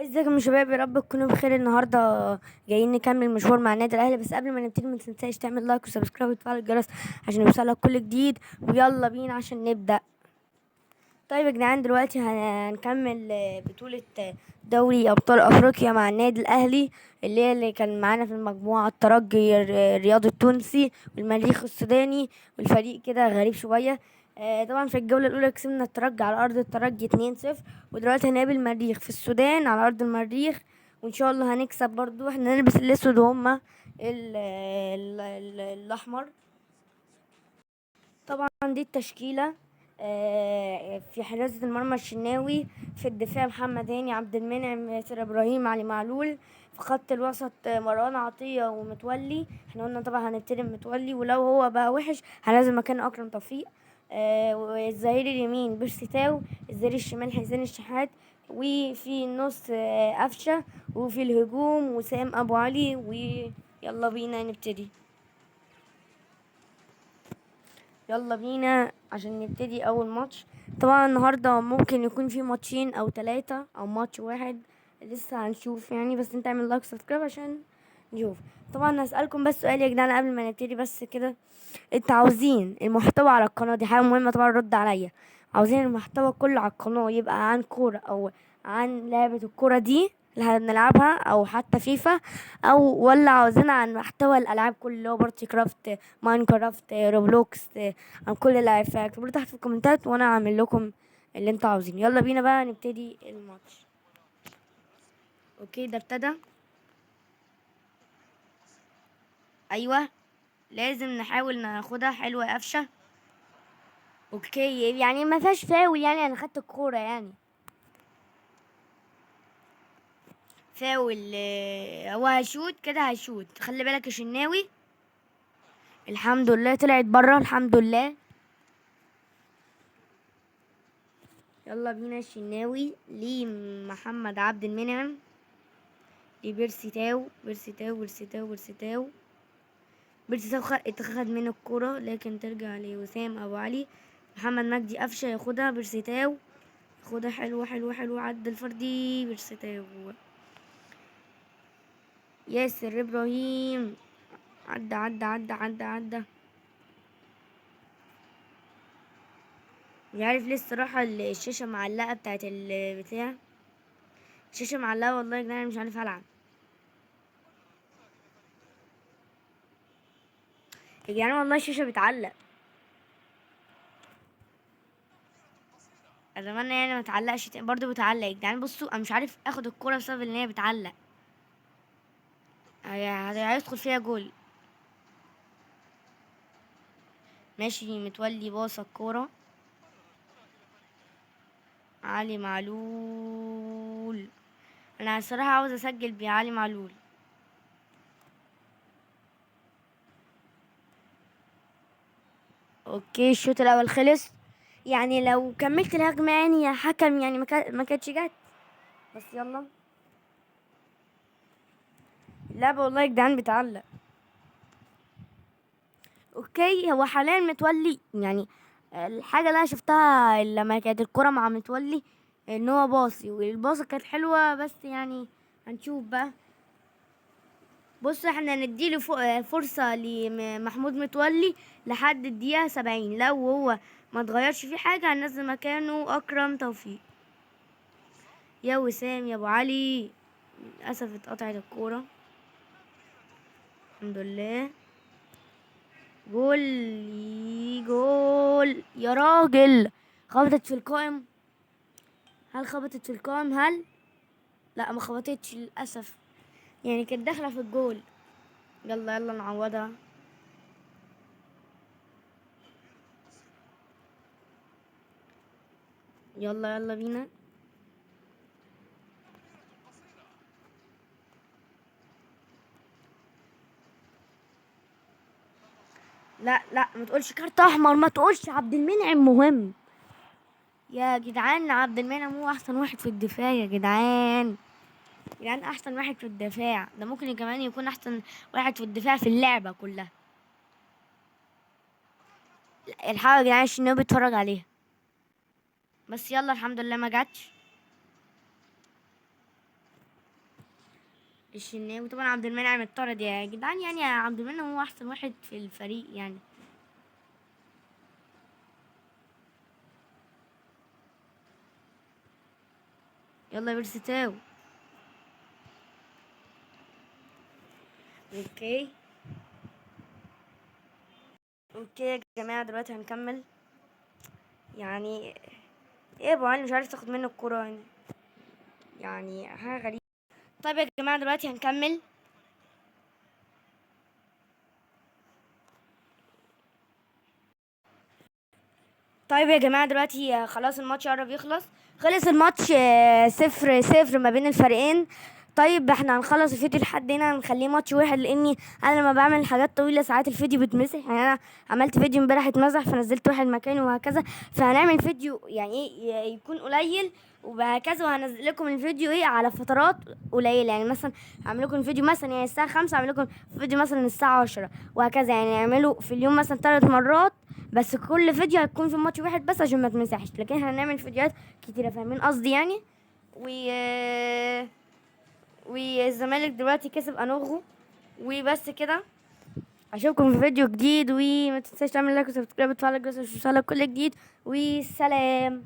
ازيكم يا شباب؟ يا رب تكونوا بخير. النهارده جايين نكمل مشوار مع النادي الاهلي، بس قبل ما نبتدي ما تنساش تعمل like و subscribe وتفعل الجرس عشان يوصلك كل جديد. ويلا بينا عشان نبدا. طيب يا جدعان، دلوقتي هنكمل بطولة دوري ابطال افريقيا مع النادي الاهلي، اللي كان معانا في المجموعة الترجي الرياضي التونسي والمريخ السوداني والفريق كده غريب شوية. طبعا في الجولة الأولى كسبنا الترجي على أرض الترجي 2-0، ودلوقتي هنقابل المريخ في السودان على أرض المريخ، وإن شاء الله هنكسب برضو. احنا نلبس الأسود وهما الأحمر. طبعا دي التشكيلة. في حراسة المرمى الشناوي، في الدفاع محمد هاني، عبد المنعم، ياسر إبراهيم، علي معلول، في خط الوسط مروان عطية ومتولي. احنا قلنا طبعا هنبتدي بمتولي، ولو هو بقى وحش هننزل مكان أكرم توفيق. والظهير اليمين بيرسي تاو، الظهير الشمال حسين الشحات، وفي النص، قفشة، وفي الهجوم وسام أبو علي. ويلا بينا نبتدي، يلا بينا عشان نبتدي أول ماتش. طبعا النهاردة ممكن يكون في ماتشين أو 3 أو ماتش واحد، لسه هنشوف يعني، بس انت اعمل like و subscribe عشان نشوف. طبعا هسألكم بس سؤال يا جدعان قبل ما نبتدي بس كده، انتوا عاوزين المحتوى على القناة دي؟ حاجة مهمة طبعا رد عليا، عاوزين المحتوى كله على القناة يبقى عن كورة أو عن لعبة الكورة دي اللي هنلعبها أو حتى فيفا، أو ولا عاوزين عن محتوى الألعاب كله اللي هو بارتي كرافت، ماينكرافت، روبلوكس، عن كل الألعاب؟ فاكتبوا لي تحت في الكومنتات وأنا هعمل لكم اللي انتوا عاوزينه. يلا بينا بقى نبتدي الماتش. okay ده ابتدى. ايوه لازم نحاول ناخدها. حلوه يا قفشه. okay يعني ما فيهاش فاول، يعني انا خدت الكوره يعني فاول. هو هيشوت كده، هيشوت، خلي بالك يا شناوي. الحمد لله طلعت بره، الحمد لله. يلا بينا الشناوي لمحمد عبد المنعم، لبيرسي تاو، بيرسي تاو، بيرسي تاو، بيرسي تاو، بيرسي تاو اتخذ من الكرة لكن ترجع لوسام ابو علي. محمد مجدي قفشه ياخدها، بيرسي تاو ياخدها، حلوه حلوه حلوه، عدى الفردي بيرسي تاو. ياسر ابراهيم عدى عدى عدى عدى عدى. مش عارف ليه الصراحة الشاشة معلقة بتاعت البتاع، الشاشة معلقة والله يا جدعان، مش عارف ألعب يا جدعان، والله الشاشة بتعلق. أتمنى يعني ما تعلقش برضه بتعلق يا جدعان. بصوا أنا مش عارف آخد الكورة بسبب إن هي بتعلق. هيدخل فيها جول. ماشي متولي باص الكورة، علي معلول. أنا الصراحة عاوز أسجل بعلي معلول. okay الشوط الأول خلص. يعني لو كملت الهجمة يعني يا حكم يعني ما كانتش جت، بس يلا. اللعبة والله يا جدعان بتعلق. okay هو حاليا متولي، يعني الحاجة اللي انا شفتها لما كانت الكرة مع متولي ان هو باصي، والباصة كانت حلوة، بس يعني هنشوف بقى. بص احنا نديله فرصة لمحمود متولي لحد الدقيقة 70، لو هو ما اتغيرش فيه حاجة هننزل مكانه أكرم توفيق. يا وسام يا أبو علي، للأسف اتقطعت الكورة. الحمد لله. جول جول يا راجل، خبطت في القائم. هل خبطت في القائم؟ هل؟ لا ما خبطتش للأسف، يعني كانت داخلة في الجول. يلا يلا نعوضها. يلا يلا بينا. لا لا ما تقولش كارت احمر، ما تقولش. عبد المنعم مهم يا جدعان، عبد المنعم هو احسن واحد في الدفاع يا جدعان، يا جدعان احسن واحد في الدفاع ده، ممكن كمان يكون احسن واحد في الدفاع في اللعبة كلها. الحقوا يا جدعان عشان النبي بيتفرج عليها. بس يلا الحمد لله ما جاتش. للشناوي. طبعا عبد المنعم اتطرد يا جدعان، يعني عبد المنعم هو احسن واحد في الفريق يعني. يلا يا بيرسي تاو. okay okay يا جماعة، دلوقتي هنكمل. يعني ايه يا ابو علي مش عارف تاخد منه الكورة يعني، يعني حاجة غريبة. طيب يا جماعة دلوقتي هنكمل. طيب يا جماعة دلوقتي خلاص الماتش قرب يخلص، خلص الماتش 0-0 ما بين الفريقين. طيب احنا هنخلص الفيديو لحد هنا، هنخليه ماتش واحد، لاني انا لما بعمل حاجات طويلة ساعات الفيديو بيتمسح. يعني انا عملت فيديو امبارح اتمسح فنزلت واحد مكانه وهكذا. فهنعمل فيديو يعني ايه يكون قليل وهكذا، وهنزل لكم الفيديو ايه على فترات قليله. يعني مثلا هعمل لكم فيديو مثلا يعني الساعة 5، هعمل لكم فيديو مثلا الساعة 10 وهكذا. يعني نعمله في اليوم مثلا 3 مرات، بس كل فيديو هيكون في ماتش واحد بس عشان ما تمسحش. لكن احنا هنعمل فيديوهات كتيرة، فاهمين قصدي يعني. والزمالك دلوقتي كسب انوغو. وبس كده، اشوفكم في فيديو جديد، وما تنساش تعمل like و subscribe وتفعل الجرس عشان يوصلك كل جديد. وسلام.